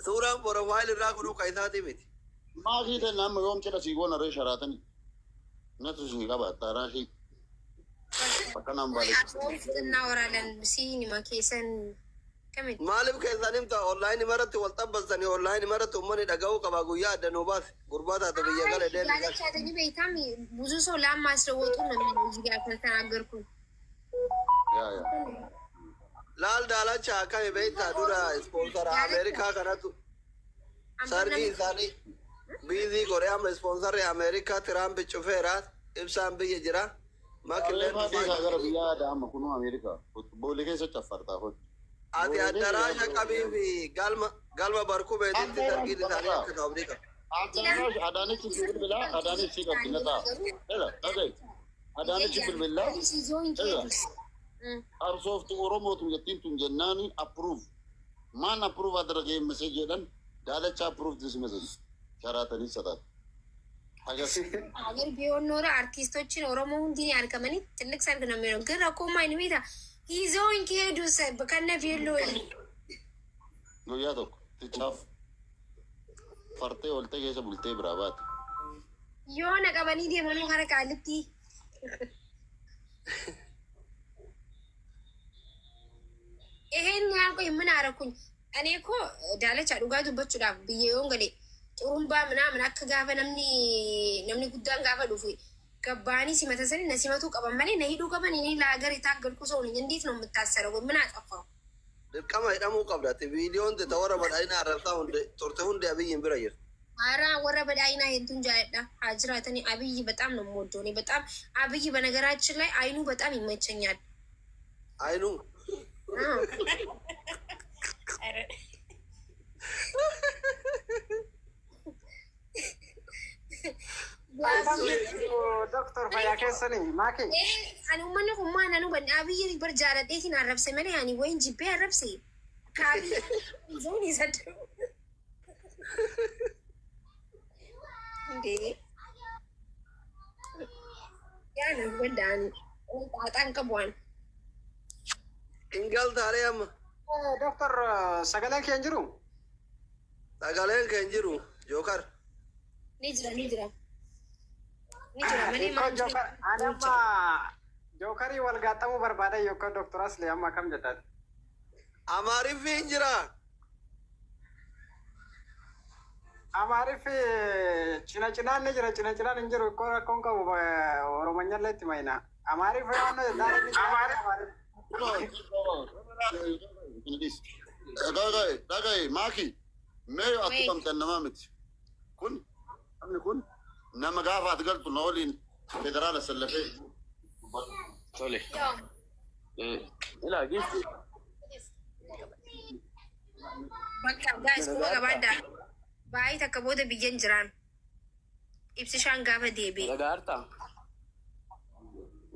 Suuraan profile irraa kunuu ka isaatii miti. Maakii ta'e nama yoom cidha sii goona ree sharaatanii. Natu sii qaba xaaraashii. Akkanaan baale. በውስጥ እናወራለን። ሲኒማ ኬሰን ከምን Maaliif keessan himta online maratti wal xabbassanii online maratti uummanni dhaga'uu qaba guyyaa adda nuu baase gurbaa taate biyya gale deemi gale. ያለች አተኝ ቤታም ብዙ ሰው ላማስለወጡ ነው የሚለው እዚህ ጋር ከተናገርኩኝ። Yaa yaa. Laal daalacha akkami beektaa dura ispoonsara Ameerikaa kanatu sargii isaanii biizii godhee amma ispoonsarri Ameerikaa Tiraamp cufeera ibsaan biyya jira. Makilleen Reefaa dhufaa dhiisaa gara biyya aadaa amma kunuu Ameerikaa. Boolee keessa caffartaa hojii. Ati addaraasha qabii fi galma galma barkumeetitti sargiin isaanii akka ta'u ni qaba. Addaraasha Adaanech bilbilaa Adaanech sii qabdi na ta'a. Ela dhaga'i. Adaanech bilbilaa. Ela qabsooftu Oromootu jettiin tun jennaani approve. Maan approve adaragee message jedhan daalacha approve this message. Sharaatanii sataat. Agas. ሀገር ቢሆን ኖሮ አርቲስቶችን ኦሮሞ ሁንዲን ያርከመኒ ትልቅ ሰርግ ነው የሚሆነው። ግን ረኮማ ይንቤታ ይዘውኝ ከሄዱ ከነ ቬሎ Guyyaa tokko tichaaf fartee oltee keessa bultee biraa baate. የሆነ ቀበኒ ደመኑ ከረ ቃልቲ ይሄን ያህል ቆይ ምን አረኩኝ? እኔ እኮ ዳለቻ dhugaa dubbachuudhaaf biyya yoon gale xurumbaa ምናምን akka gaafa namni namni guddaan gaafa dhufu gabbaanii simata sani na simatuu qaban malee na hidhuu qaban እኔ ለሀገር የታገልኩ ሰው ነኝ። እንዴት ነው የምታሰረው? ምን አጠፋው? Dirqama hidhamuu qabda. Ati viidiyoon ta'e warra badhaadhina arrabsaa hunde turte hundi abiyyiin bira jirti. ኧረ ወረ በዳይና ሄዱን ጃለዳ ሀጅራተኒ አብይ በጣም ነው የምወደው። እኔ በጣም አብይ በነገራችን ላይ አይኑ በጣም ይመቸኛል። Ayinuu አዎ። Doktor fayyaa keessanii maaki? Ani uummanni kun maal nanu banne abiyyi bar jaaladheetiin arrabse malee ani wayin jibbee arrabse kaabii zoon isa እንዴ ያ ነው ወዳን ጣጣን ቀቧን hin galtaalee amma Doktor sagaleen kee hin jiru? sagaleen kee hin jiru jookar. ni jira ni jira ni jira malee Hiikoo maal jookar ani amma jookarii wal gaaxamuu barbaada yookaan doktor Asli amma akkam jedhan? Amaariffi hin jiraa. Amaariffi cina cinaan ni jira cina cinaan hin jiru hiikoo rakkoon qabu Oromanyallee itti mayna. Amaariffi waan jedhan ni jira. Dhaga'i dhaga'i maaki mee ati qabdan namaa miti. Kun namni kun nama gaafa ati galtu na waliin federaala sallafee. Tole. Ilaa giifti. Bakka guys kuma gabaadha. Baay'ee takka booda biyyan jiraan. Ibsishaan gaafa deebi'e. Na dhagaartaa?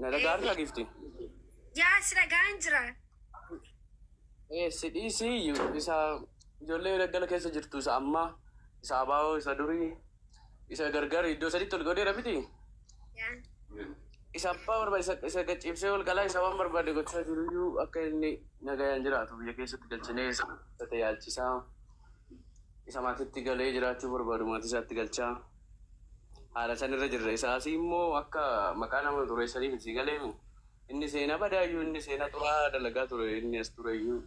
Na dhagaartaa giifti? Yaa si dhagaan jira. Si dhiisii isa ijoollee daggala keessa jirtu isa ammaa isa abaa'oo isa durii isa gargar iddoo sadiitti ol godheera miti. Yaa. Isa abbaa barbaade isa isa gachiibsee ol qalaa isa waan barbaade gochaa jiruyyuu akka inni nagayaan jiraatu biyya keessatti galchinee isa yaalchisaa isa maatiitti galee jiraachuu barbaadu maatii isaatti galchaa haala san irra jirra. Isa asii immoo akka maqaa nama tureessaniif itti galeemi. Inni seenaa badaayyuu inni seenaa xuraa dalagaa ture inni as tureyyuu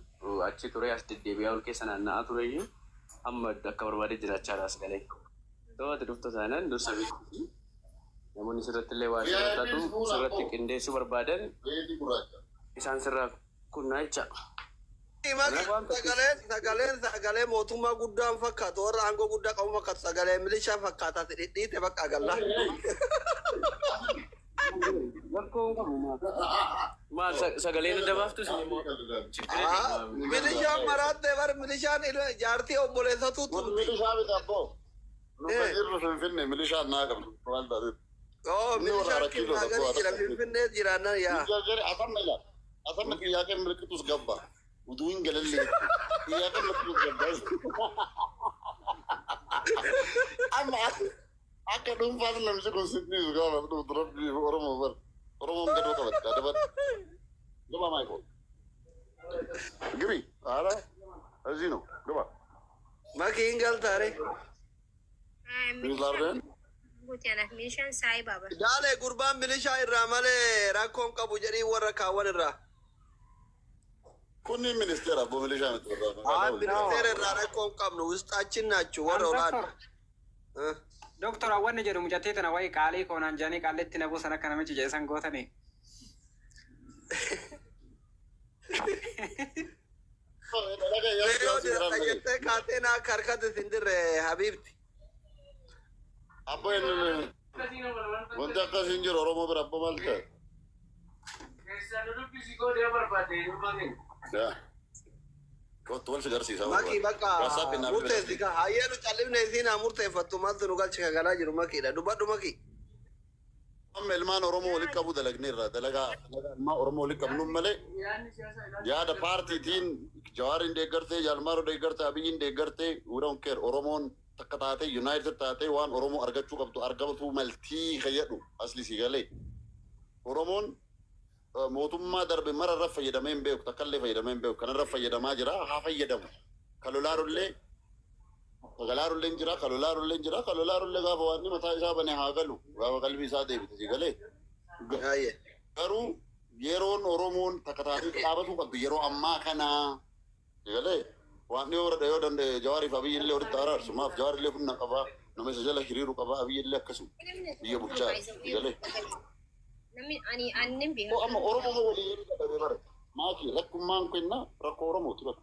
achi ture as deddeebi'aa ol keessa naanna'aa tureyyuu amma akka barbaade jiraachaadha as galee. Ta'u ati dhufta taanaan dursa beeksisi. Namoonni sirratti illee waa sirratti sirratti qindeessuu barbaadan Reetii gurraacha. isaan sirraa kunnaa jecha. Sagaleen sagaleen sagalee mootummaa guddaan fakkaatu warra aangoo guddaa qabu fakkaatu sagalee milishaa fakkaata si dhidhiite bakka galla. Rakkoo hin qabu maal? Maal sagaleen adda baaftu isin immoo? Milishaan maraatte bar milishaan jaartii obboleessatu Kun tumti. milishaa miti abboo. Nu kan jirru Finfinnee milishaan naa qabdu. Waan taateef. Oo Inni warra milishaan Arat Kiiloo kibnaa abboo gadi jira Arat Finfinnee jiraannan yaa. Asamna ilaal. Asamna xiyyaaqee milikitus gabba. Utuu hin galallee. Xiyyaaqee milikitus gabba. Amma akka dhuunfaatti namichi kun sitti gaafa dhuftu rabbi Oromoo bar. Oromoon gadoo qabatti adabatti. Gaba maayikoo. ግቢ። ኧረ እዚህ ነው ግባ። Makii hin galtaare. Miilarreen Guutuu meeshaan saayii baaba. Daalee gurbaan milishaa irraa malee rakkoon qabu jedhii warra kaawwan irraa. Kunniin ministeera abboo milishaa miti Haa warra. ministeera irraa rakkoon qabnu wusxaachin naachu warra olaanaa. Doktor wanni jedhu mucattii tana wayi qaalii koonaan jedhanii qaallitti na buusan akka namichi jedhe san gootanii. Yeroo dirata jettee kaatee naa akka harkatti isin dirre habiibti. Abboo inni wanti akkas hin jiru Oromoo bira abboo maal ta'e? Keessaa dubbisi godhee barbaade durbaa keenya. Yaa. Kottu wal si garsiisa. Makii bakka WhatsApp naaf murteessi ka hayyeenu callifne isiin haa murteeffattu maaltu nu galchi kagalaa jiru makiidha dubbadhu makii. Amma ilmaan Oromoo walitti qabu dalagneerra dalagaa dalagaa ilmaan Oromoo walitti qabnuun malee Yaadni siyaasaa ilaalcha. yaada paartiitiin Jawaariin deeggartee Jaalmaaroo deeggartee Abiyyiin deeggartee we don't care Oromoon takka taatee United taatee waan Oromoo argachuu qabdu argamtuu maltii fayyadu asli si galee Oromoon mootummaa darbe mara irra fayyadamee hin beeku takka illee fayyadamee hin beeku kanarra fayyadamaa jira haa fayyadamu kalolaarullee Kagalaarullee hin jira kalolaarullee hin jira kalolaarullee gaafa waan mataa isaa bane haa galu gaafa qalbii isaa deebite si galee. Hayyee. Garuu yeroon Oromoon takka taatee dhaabatuu qabdu yeroo ammaa kana galee waan dhiyoo bira yoo danda'e Jawaariif Abiyyi illee walitti araarsu maaf Jawaar illee humna qabaa nama isa jala hiriiru qabaa Abiyyi illee akkasuma biyya bulchaa galee. Namni ani aannan beeku. Amma Oromoo walii yeroo dadhabee bara maaki rakkummaan kenna rakkoo Oromooti bara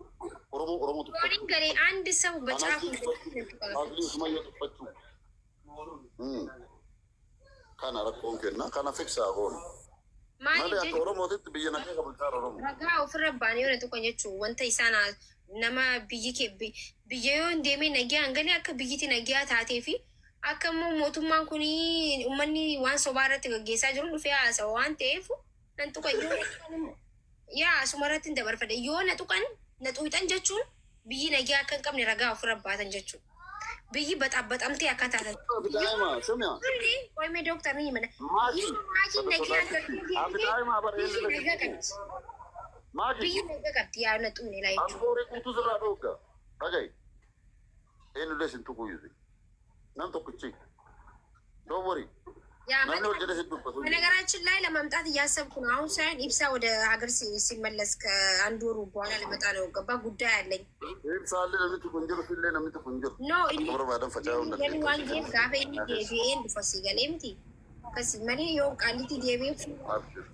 Oromoo Oromoo tuffachuu Waliin galee አንድ ሰው በጫፉ Asli Sumayya tuffachuu kana rakkoon kenna kana fiksaa goonu Maaliif malee akka jechuun Oromootitti biyya naqee qabachaa Oromoo. ragaa ofirra baanee yoo tokko jechuun wanta isaan nama biyyi kee biyya yoo hin deemee nagaa hin galee akka biyyiti nagaa taatee fi akka immoo mootummaan kun uummanni waan sobaa irratti gaggeessaa jiru dhufee haasawa waan ta'eef nan tuqa yoo yaa asuma irratti hin dabarfadhe yoo na tuqan na xuuxan jechuun biyyi nagaa akka hin qabne ragaa ofirra baatan jechuudha. Biyyi baxaabbaxamtee akka taatan. Abitaa'ima sumya. Qoy mee dooktar ni himana. Maaki. Maatiin nagaa galtee deemtee Abitaa'ima bara biyyi nagaa qabdi. Maaki. Biyyi nagaa qabdi yaa na xuune laa jechuudha. Angooree guutuu sirraa dhoogga. Dhaga'i. Eenyullee sin tuquu yuusi. Nam tokkichi. Don't worry. ያ Namni ol jedhee sin dubbatu. በነገራችን ላይ ለመምጣት እያሰብኩ ነው። አሁን ሳይሆን ኢብሳ ወደ ሀገር ሲመለስ ከአንድ ወሩ በኋላ ልመጣ ነው። ገባ ጉዳይ አለኝ። Ibsaallee namni tuqu hin jiru, sillee namni tuqu hin jiru. No Akka barbaadan faca'uu hin inni waan dandeessu. ta'eef gaafa inni deebi'een dhufa si galee miti. Akkasii malee yoo qaalliti deebi'ee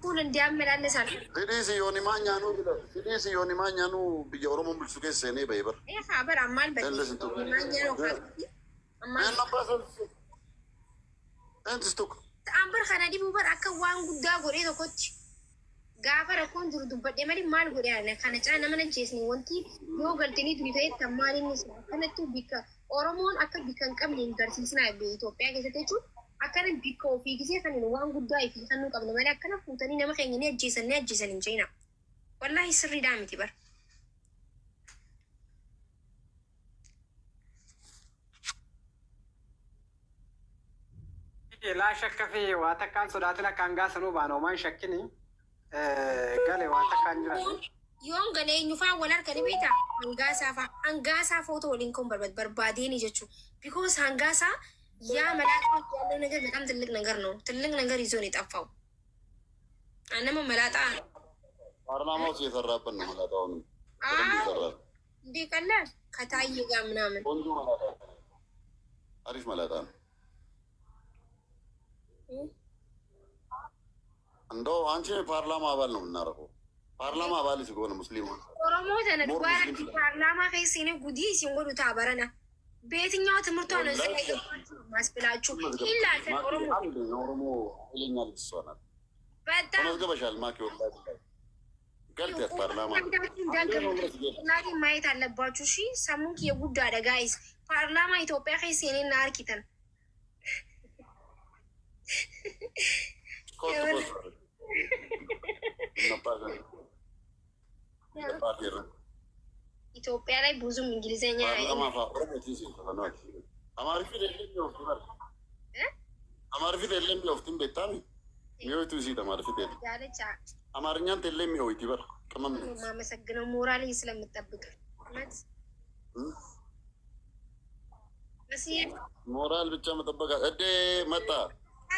fuula እንዲያመላለሳል Fidhiisi yoonimaa nyaanuu jedha. Fidhiisi yoonimaa nyaanuu biyya Oromoon bulchu keessa seenee ba'e bara. Eegaa bara ammaal Ellis hin tuqu. badee ammaal Een abbaa san. Eentis tuqu. Ambar kana dhibuu bara akka waan guddaa godhee tokkotti gaafa rakkoon jiru dubbadhee malee maal godhee ana kana caa nama najjeesni wanti yoo galtanii durii ta'e kan maal inni akkanatti bikka Oromoon akka bikka hin qabne hin garsiisnaa Itoophiyaa keessatti jechuun akkana bikka ofii gisee kan waan guddaa ifii kan nu qabne malee akkana fuutanii nama keenya ni ajjeesan ni ajjeesan hin jeena. Wallaahi sirriidhaa miti bara. Laa shakka fi waa takkaan sodaatin akka hangaa sanuu baana homaa hin shakkini. Gale waa takkaan jiran. Yoon galee eenyufaa wal harka ni beektaa? Hangaasaa fa'a. Hangaasaa footoo waliin kan barbaadeeni jechuudha. Because hangaasaa ያ መላጣ ያለው ነገር በጣም ትልቅ ነገር ነው። ትልቅ ነገር ይዞ ነው የጠፋው። አነመ መላጣ ፓርላማ ውስጥ እየሰራበት ነው መላጣውንም በደንብ ይሰራል። እንዴ ቀላል ከታዬ ጋር ምናምን ቆንጆ መላጣ ነው። አሪፍ መላጣ ነው። እንደው አንቺ ፓርላማ አባል ነው የምናደርገው። ፓርላማ አባል ሲሆን ሙስሊም ኦሮሞ ተነ ዱባራ ፓርላማ ከሴኔ ጉዲ ሲንጎዱ ታበረና በየትኛው ትምህርቷ ነው እዛ የገባችሁ ማስብላችሁ ይላል ኦሮሞ አንድ የኦሮሞ ኃይለኛ ልጅ እሷ ናት። በጣም ተመዝግበሻል። ማኪ ወላሂ ገልጠት ፓርላማ እናቴ ማየት አለባችሁ። እሺ ሰሙን የጉድ አደ ጋይስ ፓርላማ ኢትዮጵያ ከሴኔ ናርኪተን ኮት ኮት ኢትዮጵያ ላይ ብዙም እንግሊዘኛ ፓርላማ ፋ ኦሮሞ ቲሲ ተፈናት አማርፊ ደለም ይወፍቱናል አማርፊ ደለም ይወፍቱን ቤታሚ ሚወቱ ሲ ተማርፊ ደለም ያለች አማርኛን ተለም ይወይቲ በር ቅመም ነው የማመሰግነው ሞራሌን ስለምጠብቅ እውነት። Asii ሞራል ብቻ መጠበቅ እዴ መጣ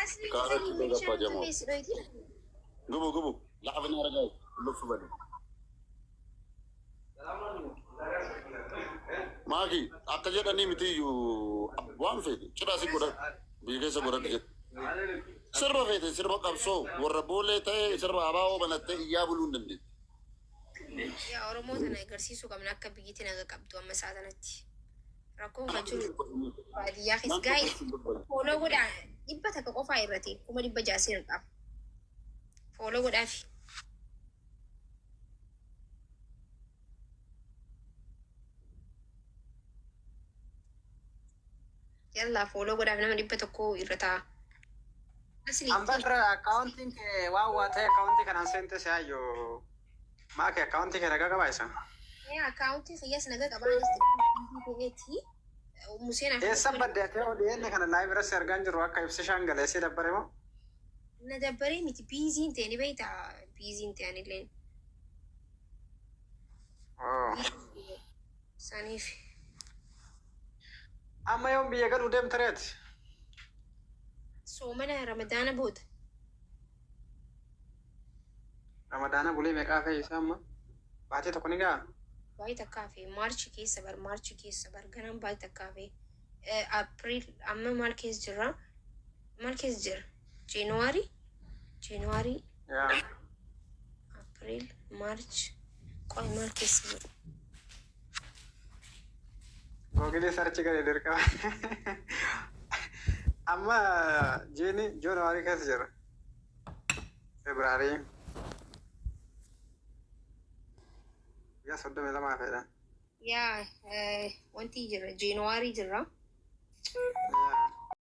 asli ካረት ገባ ጀሞ dhoyti. ግቡ ግቡ ላዕብና ረጋ ሉፍ በሉ ማኪ akka jedhanii miti iyyuu waan feete cidhaa si godhadhu biyya keessa godhadhu jedhu sirba feete sirba qabsoo warra boolee ta'e sirba abaa'oo banattee iyyaa buluu hin dandeettu. Yaa Oromoo tana agarsiisuu qabna akka biyyatti naga qabdu amma isaa tanatti. Rakkoon kan jiru baadiyyaa keessa gaa'e follow godhaa 100 qofaa irratti 600,000 seenuudhaaf. Follow godhaafi. Yallaa follow godhaaf nama 100 irra ta'a. Asli Ambarra akkaawuntiin kee waan waa ta'e akkaawuntii kanaan seente si'aayyuu maaki akkaawuntii kee ragaa qabaa isa. Akkaawuntii kiyyaas naga qabaa ta'eeti. Museen Eessan baddeetee ODN kana live irratti argaa jiru akka ibsishaan galee si dabbare moo? Na dabbaree miti busy n ta'e ni beektaa busy n ta'e anilleen. Saniif. Amma yoom biyya galuu deemta reeti? Soomana Ramadaana booda. Ramadaana bulee meeqaa fe'e isaa amma? Baatee tokko ni ga'a? Baay'ee takkaa fi Maarchi keessa bar Maarchi keessa bar ganaan baay'ee takkaa fi April amma maal keessa jirra? Maal keessa jira? Jeenuwaarii? Jeenuwaarii, Yaa. April, Maarch, qoy maal keessa jira? Google search godhe dirqama. Amma jiini Jaanuwaarii keessa jira. Febraarii. Guyyaa 32 fedha. Yaa wanti jira Jeenuwaarii jirra.